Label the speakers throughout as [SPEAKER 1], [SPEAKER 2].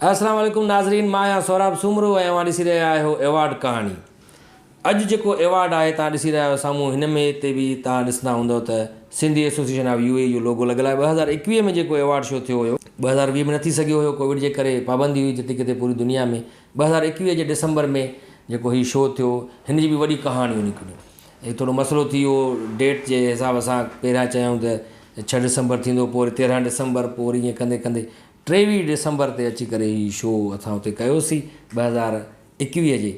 [SPEAKER 1] السلام عليڪم ناظرين مان آهيان سهراب سومرو ۽ اوهان ڏسي رهيا آهيو ايوارڊ ڪهاڻي اڄ جيڪو ايوارڊ آهي توهان ڏسي رهيا آهيو سامهون هن ۾ تي به توهان ڏسندا هوندؤ ته سنڌي ايسوسيئيشن آف يو اي جو لوگو لڳل آهي 2021 ۾ جيڪو ايوارڊ شو ٿيو هيو 2020 ۾ نه ٿي سگهيو هيو ڪووڊ جي ڪري پابندي هئي جتي ڪٿي پوري دنيا ۾ 2021 جي ڊسمبر ۾ جيڪو هي شو ٿيو هن جي به وڏي ڪهاڻيون نڪريون هي ٿورو مسئلو ٿي ويو ڊيٽ جي حساب سان پهريان چيائون ته 6 ڊسمبر ٿيندو پوء وري 13 ڊسمبر پوء وري ائين ڪندي ڪندي 23 ڊسمبر تي اچي ڪري هي شو اسان اتي ڪيوسين 2021 جي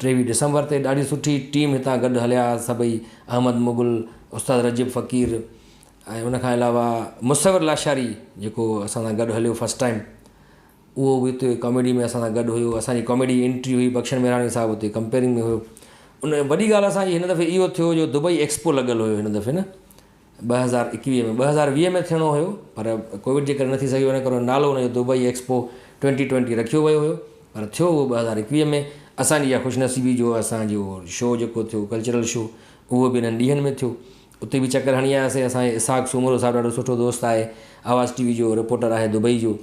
[SPEAKER 1] 23 ڊسمبر تي ڏاڍي سٺي ٽيم هتان گڏ هليا سڀئي احمد مغل استاد رجب فقير ۽ ان کان علاوه مصور لاشاري جيڪو اسان سان گڏ هليو فرسٽ ٽائيم اهو به اتي ڪاميڊي ۾ اسان سان گڏ هيو اسان جي ڪاميڊي انٽري هئي بخشڻ ميراڻي صاحب اتي ڪمپيئرنگ ۾ هيو ان وڏي ڳالهه اسان جي هن دفعي اهو ٿيو جو دبئي ايڪسپو لڳل هيو هن دفعي نه 2021 ۾ 2020 ۾ ٿيڻو هيو پر ڪووڊ جي ڪري نه ٿي سگهيو ان ڪري نالو ان جو دبئي ايڪسپو ٽوئنٽي ٽوئنٽي رکيو ويو هيو پر ٿيو اهو 2021 ۾ اسان جي اها خوش نصيبي جو اسان جو شو جيڪو ٿيو ڪلچرل شو اهو به انهن ڏينهن ۾ ٿيو اتي به چڪر هڻي آياسين اسان جي اسحاق سومرو صاحب ڏاڍو سٺو دوست آهي آواز ٽي وي جو رپورٽر آهي دبئي جو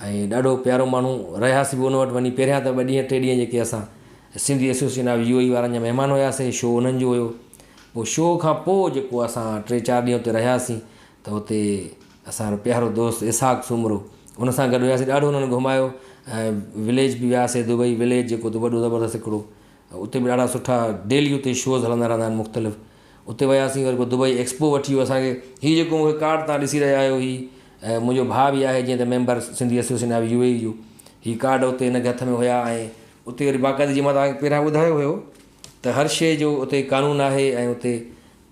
[SPEAKER 1] ۽ ڏاڍو پيارو ماڻهو رهياسين به ان وٽ وڃي پهريان ته ٻه ڏينهن ٽي ڏينهن جيڪي اسان سنڌي ايسوسيئيشن آف يو اي وارن جا مهمان هياسين شو انهن جو هيو پوء شو کان پوء جيڪو اسان ٽي چار ڏينهن اتي رهياسين ته اتي اسان جو پيارو دوست اسحاق سومرو ان سان گڏ هياسين ڏاڍو انهن گهمايو ۽ وليج به وياسين دبئي وليج جيڪو اتي وڏو زبردست هڪڙو اتي به ڏاڍا سٺا ڊيلي اتي شوز هلندا رهندا آهن مختلف اتي وياسين وري پوء دبئي ايڪسپو وٺي ويو اسانکي هي جيڪو مونکي ڪارڊ تان ڏسي رهيا آهيو هي منهنجو ڀاء به آهي جيئن ته member Sindhi association of U A E جو هي ڪارڊ اتي هن کي هٿ ۾ هيا ۽ اتي وري باقاعدي جيئن مان توهان کي پهريان ٻڌايو هيو ته هر شيء جو اتي قانون آهي ۽ اتي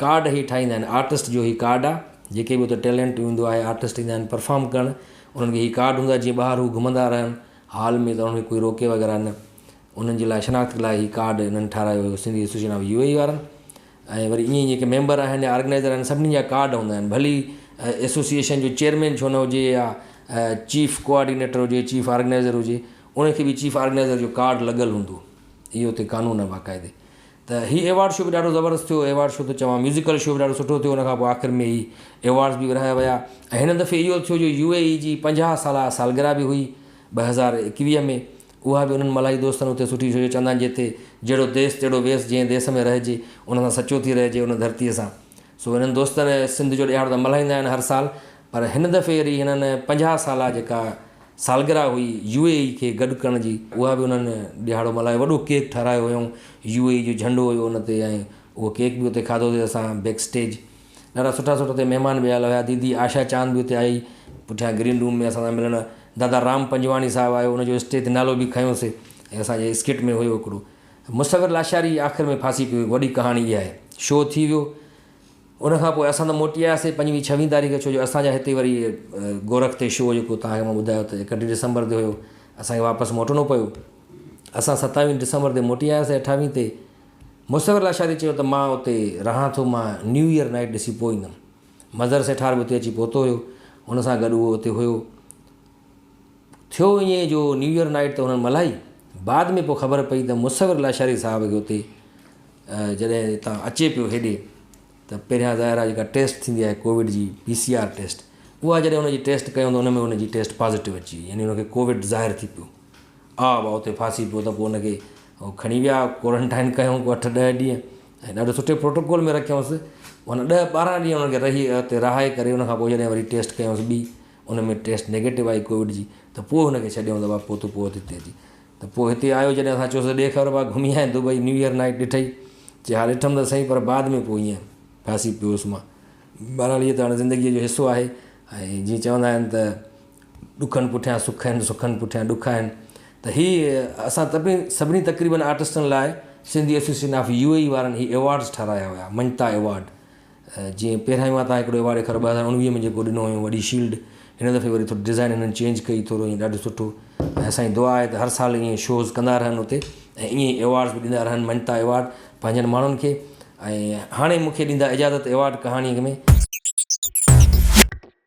[SPEAKER 1] ڪارڊ هي ٺاهيندا آهن آرٽسٽ جو هي ڪارڊ آهي جيڪي به اتي ٽيلنٽ ايندو آهي آرٽسٽ ايندا آهن پرفارم ڪرڻ انهن کي هي ڪارڊ هوندو آهي جيئن ٻاهر هو گهمندا رهن هال ۾ ته انهن کي ڪوئي روڪي وغيره نه انهن جي لاء شناخت لاء هي ڪارڊ انهن ٺارايو هيو سنڌي ايسوسيئيشن آف يو اي وارن ۽ وري ائين ئي جيڪي ميمبر آهن يا آرگنائيزر آهن سڀني جا ڪارڊ هوندا آهن ڀلي ايسوسيئيشن جو چيئرمين ڇو نه هجي يا چيف ڪوآرڊينيٽر هجي چيف آرگنائيزر هجي ان کي به چيف آرگنائيزر جو ڪارڊ لڳل هوندو اهو اتي قانون آهي باقاعدي ته هي ايوارڊ شو به ڏاڍو زبردست ٿيو ايوارڊ شو ته چوان ميوزيڪل شو به ڏاڍو سٺو ٿيو ان کان پوء آخر ۾ هي ايوارڊز به ورهايا ويا ۽ هن دفعي اهو ٿيو جو يو اي اي جي 50 سالا سالگرهه به هئي 2021 ۾ اها به انهن ملائي دوستن اتي سٺي ڇو جو چوندا آهن جتي جهڙو ديس تهڙو ويس جنهن ديس ۾ رهجي ان سان سچو ٿي رهجي ان ڌرتيء سان سو انهن دوستن سنڌ جو ڏهاڙو ته ملهائيندا آهن هر سال پر هن دفعي وري هنن 50 سالا جيڪا سالگرهه هئي يو اي اي کي گڏ ڪرڻ جي اها به انهن ڏهاڙو ملهايو وڏو ڪيڪ ٺهرايو هيائون يو اي اي جو جهنڊو هيو ان تي ۽ اهو ڪيڪ به اتي کاڌوسي اسان بيڪ اسٽيج ڏاڍا سٺا سٺا اتي مهمان به آيل هيا ديدي آشا چاند به اتي آئي پٺيان گرين روم ۾ اسان سان ملڻ دادا رام پنجواڻي صاحب آيو ان جو اسٽيج تي نالو به کنيوسي ۽ اسان جي اسڪٽ ۾ هيو هڪڙو مصور لاشاري آخر ۾ ڦاسي پيو وڏي ڪهاڻي اها آهي شو ٿي ويو ان کان پوء اسان ته موٽي آياسي پنجويهه ڇويهه تاريخ ڇو جو اسان جا هتي وري گورک تي شو جيڪو توهان کي مان ٻڌايو ته ايڪٽيهه ڊسمبر تي هيو اسان کي واپس موٽڻو پيو اسان ستاويهه ڊسمبر تي موٽي آياسي اٺاويهه تي مصور لاشاري چيو ته مان اتي رهان ٿو مان نيو ايئر نائيٽ ڏسي پوء ايندم. مظهر سيٺار به اتي اچي پهتو هيو. ان سان گڏ اهو اتي هيو. ٿيو ائين جو نيو ايئر نائيٽ ته انهن ملهائي. بعد ۾ پوء خبر پئي ته مصور لاشاري صاحب کي اتي جڏهن هتان اچي پيو هيڏي ته پهريان ظاهر آهي جيڪا ٽيسٽ ٿيندي آهي ڪووڊ جي پي سي آر ٽيسٽ اها جڏهن ان جي ٽيسٽ ڪيون ته ان ۾ ان جي ٽيسٽ پازيٽو اچي وئي يعني ان کي ڪووڊ ظاهر ٿي پيو. آ ابا اتي ڦاسي پيو ته پوء ان کي هو کڻي ويا ڪورنٽائن ڪيائون ڪو اٺ ڏهه ڏينهن ۽ ڏاڍو سٺي پروٽوڪول ۾ رکيائونس معنيٰ ڏهه ٻارهن ڏينهن انهن کي رهي اتي رهائي ڪري ان کان پوء جڏهن وري ٽيسٽ ڪيائونس ٻي ان ۾ ٽيسٽ نيگيٽو آئي ڪووڊ جي ته پوء هن کي ڇڏيائون ته بابا پوء تون پوء هتي اچي ته پوء هتي آيو جڏهن اسان چيوسين ڏي خبر بابا گهمي آئين دبئي نيو ايئر نائيٽ ڏٺئي چي ها ڏٺم ته سهي پر بعد ۾ پوء ائين ڦاسي پيو هوس مان بهرحال اهي ته هاڻي زندگيء جو حصو آهي ۽ جيئن چوندا آهن ته ڏکن پٺيان سک آهن، سکن پٺيان ڏک آهن ته هي اسان سڀني تقريبن آرٽسٽن لاء Sindhi association of U A اي وارن هي ايوارڊز ٺهرايا هيا مڃتا ايوارڊ جيئن پهريان ئي مان تان هڪڙو ايوارڊ خير 2019 ۾ جيڪو ڏنو هيو وڏي شيلڊ هن دفعي وري ٿوري ڊزائن هنن چينج ڪئي ٿورو ائين ڏاڍو سٺو ۽ اسان جي دعا آهي ته هر سال ائين شوز ڪندا رهن اتي ۽ ائين ئي ايوارڊز به ڏيندا رهن مڃتا ايوارڊ پنهنجن ماڻهن کي ۽ هاڻي مونکي ڏيندا اجازت ايوارڊ ڪهاڻي ۾.